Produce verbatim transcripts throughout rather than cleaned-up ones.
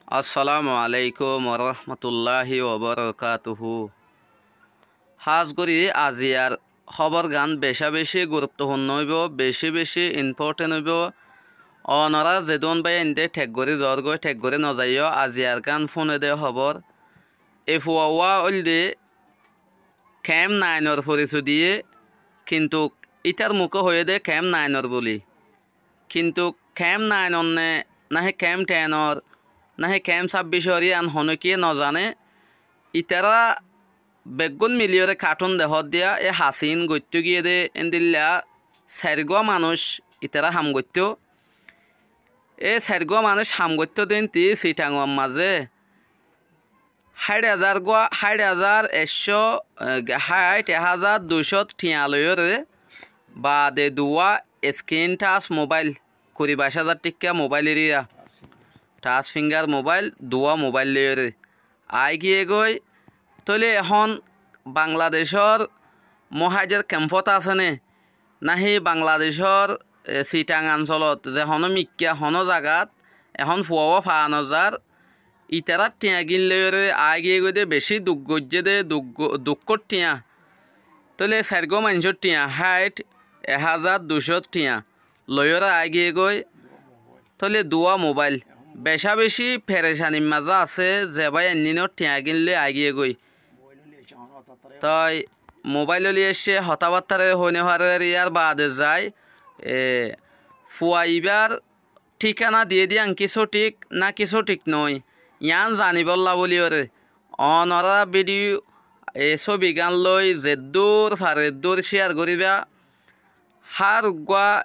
Assalamu alaikum warahmatulláhi wabarakátuhu. Hás gorí aziyar hóborgán becá-becí guruttofunno óibou, becí-becí inpóten óibou. Onorá zedún báiyain de thek gorí zoór goi, thek gorí nozaiyó, aziyargán fúne de hóbor. E fuawá óilde keém nainor foriso diyé, kintu ítar muké hoiyé dé keém nainor buli. Kintu keém nainor né, náhi keém thenor, náhi keém sábbicor, yían honókiyé nozané. Itará beggún miliyóre kathún dehóddiya, é hasiín goittó giyé dé éndilla sairgúa manúic itará ham goittó. É sairgúa manúic ham goittó dé énti Sitangor mazé háit hazar gúa, háit hazar ekcó, e, háit, ek házar duicót thiañ loiyóre, baade duwá eskin thác mobáil, kuri baic házar thíkka mobáil eriya, thác fingar mobáil, duwá mobáil loiyóre aái giyé goi. Tóile ehón Bangladecór muhájer kempót asé né, náhi Bangladecór, e, Sitang ancolot ze honó mikká honó zagat ehón fuawá faa nozar, itarár thiañ gín loiyóre aái giyé goi dé, bicí duk goijjé dé, duk go-, dukkór thiañ. Tóile sairgúa maincór thiañ, háit, ek házar duicót thiañ loiyóre aái giyé goi. Tóile duwá mobáil. Becá-becí ferecanir mazé asé, ze báiyain nínor thiañ gín loi aái giyé goi. Toi mobáil loi aiccé, hotábattáre hoói nofarér, yárbaade zai, e, fua ibár thíkana diyé dé yían ki sóthik náki sóthik noó, yián zanibólla bóliyoré onorá bídiyo, e, sóbigán loi zeddúr fare eddúr cíyar goríba. Hár uggúa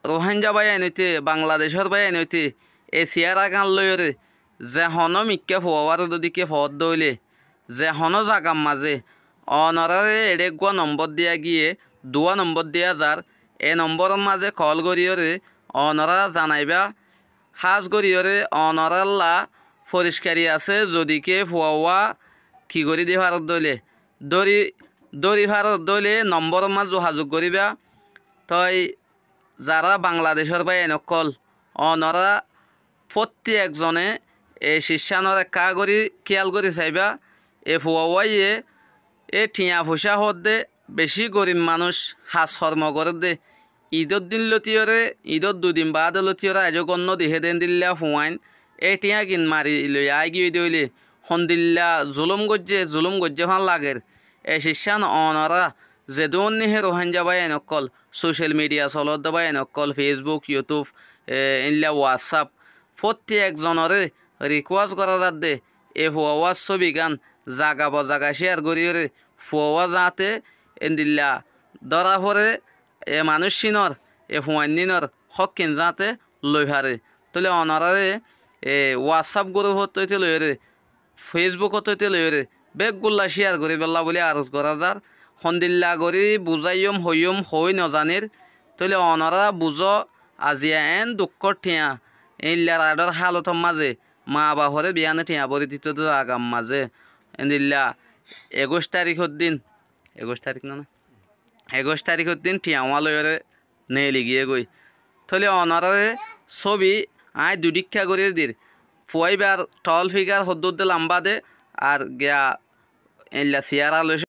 Ruháingga báiyain óite, Bangladecór báiyain óite, e siyáragán loiyóre ze honó mikká fuawáre dódike foódde óile, ze honó zagar mazé onoráre eçé eggúa nombór diya giyé, duwá nombór diya zar, e nombóror mazé koól goríyoré onorá zanaibá. Hás goríyoré onorálla forickari asé, zodike fuawá ki gorí dí faródde óile, dóri, dóri faródde óile nombóror mazé zuhazuk goríba. Toi zará Bangladecór báiyain ókkol, onorá fótti ekzone e ciccánor ekká gorí kíyal gorí saibá. E fuawáye e thiañ foicá hoódde bicí gorib manúic, has hormo gorédde. Idór din lótiyoré, idór dui din baáde lótiyoré aijó gónno dihé dé éndilla fuain e thiañgin mari loi aáigiyoi dé óile, hondilla zulúm goijjé, zulúm goijjé fán lager. E ciccán onorá zedún níhi Ruháingga báiyain ókkol, sócal midhiya solódde báiyain ókkol, Feisbuk, Yutúb, e, éilla Wassáp, fótti ekzonoré rikuwás gorá zadde, e fuawár sóbigán zaga bozaga cíyar goríyoré fuawá zaáñte éndilla dóra foré, e manúiccínor, e fuainnínor hókkin zaáñte loi faré. Tóile onoráre, e, Wassáp gurúfot óite loiyóre, Feisbukot óite loiyóre, beggúlla cíyar goríbollá bóli aros gorá zar. Hondilla gorí buzáiyum, hoiyúm, hoói nozanír. Tóile onorá buzó, aziya eén dukkór thiañ, éilla raçór hálotór mazé, maa baforé biyané thiañ bóri ditóu dé zagar mazé. Éndilla ekúic tárikór din, ekúic tárikór din thiañ wáñloiyóre neeli giyé goi. Tóile onoráre sóbi aññí dui dhíkka gorí dir. Fuaibár thoól fígar hoddúr dé lambá dé, ar giya éilla siyára loi